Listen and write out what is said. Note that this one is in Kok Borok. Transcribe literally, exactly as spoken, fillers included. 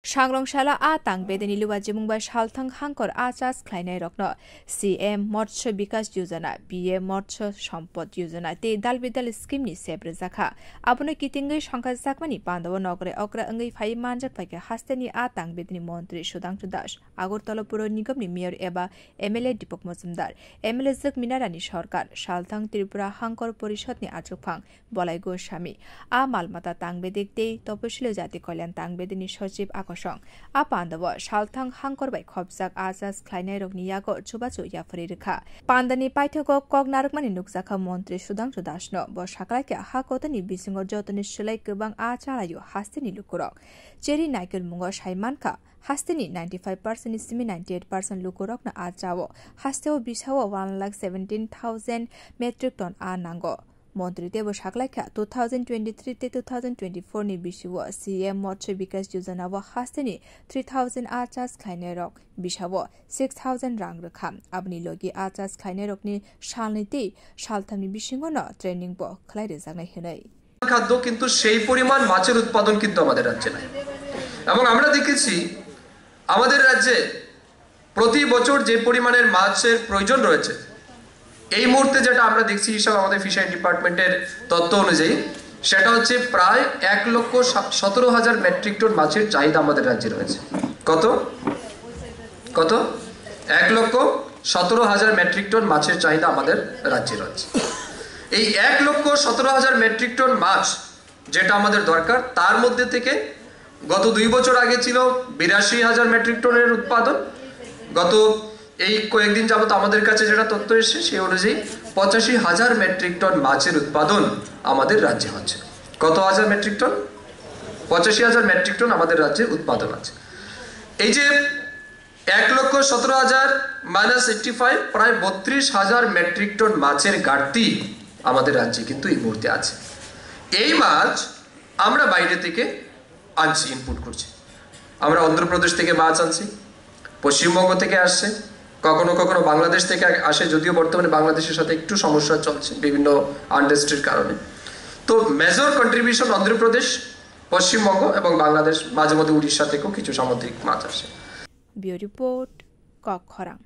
Sangrong salo a tang bedeni luwajimung bai salthang hangkor a chas khlainai rokno C M Motsyo Bikas Yojana, P M Motsyo Sampad Yojana tei dal bidal scheme ni sep rwjakha. Abono kitingwi songkha jakmani pandao nokre okra wngwi phai manjak paikha hasteni a tang bedeni montri Sudhangshu Das, Agartala Puro Nigam ni mayor eba M L A Deepak Majumdar, M L A Jwk Mina Rani Sarkar, salthang Tripura Hangkor Porishod ni achukphang Bolai Goswami, a malmata tangbedik tei Toposili Jati Kalyan Tangbedik ni Sochib Akosong. A pandao salthang hangkor bai khopjak a chas khlainairokni yago chubachu yapharwi rwkha. Pandani paithago kok narwkmani nukjakha Montri Sudhangshu Dasno. Bo sakhlaikha ha kotoni bisingo jotoni swlai kwbang a chalaio hasteni lukurok. Cheri naikolmungo sai mankha, hasteni ninety-five percent ni simi ninety-eight percent lukurokno a chao. Hasteo bisao one lakh seventeen thousand metric ton a nango. Montri teibo saklaikha, two thousand twenty-three tei two thousand twenty-four ni bisio C M Motsyo Bikas Yojana o hasteni three thousand a chas khlainairok bisao six thousand rang rwkha. Aboni logi a chas khlainairokni salni tei salthamni bisingono training bo khlai rwjaknai hwnwi. খাদ্য, কিন্তু সেই পরিমাণ মাছের উৎপাদন কিন্তু আমাদের রাজ্যে নাই। এবং আমরা দেখেছি আমাদের রাজ্যে প্রতি বছর যে পরিমাণের মাছের প্রয়োজন রয়েছে, এই মুহূর্তে যেটা আমরা দেখছি হিসাব আমাদের ফিশারি ডিপার্টমেন্টের তথ্য অনুযায়ী, সেটা হচ্ছে প্রায় এক লক্ষ সতেরো হাজার মেট্রিক টন মাছের চাহিদা আমাদের রাজ্যে রয়েছে। কত? কত? এক লক্ষ সতেরো হাজার মেট্রিক টন মাছের চাহিদা আমাদের রাজ্যে রয়েছে। এই এক লক্ষ সতেরো হাজার মেট্রিক টন মাছ যেটা আমাদের দরকার, তার মধ্যে থেকে গত দুই বছর আগে ছিল বিরাশি হাজার মেট্রিক টনের উৎপাদন, গত এই কয়েকদিন যাবত আমাদের কাছে যেটা তথ্য এসেছে, সেই অনুযায়ী পঁচাশি হাজার মেট্রিক টন মাছের উৎপাদন আমাদের রাজ্যে হচ্ছে। কত হাজার মেট্রিক টন? পঁচাশি হাজার মেট্রিক টন আমাদের রাজ্যে উৎপাদন আছে। এই যে এক লক্ষ সতেরো হাজার মাইনাস এইটটি ফাইভ, প্রায় বত্রিশ হাজার মেট্রিক টন মাছের ঘাটতি আমাদের রাজ্যে কিন্তু এই মুহূর্তে আছে। এই মাছ আমরা বাইরে থেকে আনছি, ইম্পোর্ট করছি। আমরা অন্ধ্রপ্রদেশ থেকে মাছ আনছি, পশ্চিমবঙ্গ থেকে আসছে, কখনো কখনো বাংলাদেশ থেকে আসে, যদিও বর্তমানে বাংলাদেশের সাথে একটু সমস্যা চলছে বিভিন্ন আনরেস্টের কারণে। তো মেজর কন্ট্রিবিউশন অন্ধ্রপ্রদেশ, পশ্চিমবঙ্গ এবং বাংলাদেশ, মাঝে মধ্যে উড়িষ্যা থেকেও কিছু সামুদ্রিক মাছ আসে। Bureau Report, Kok Khorang.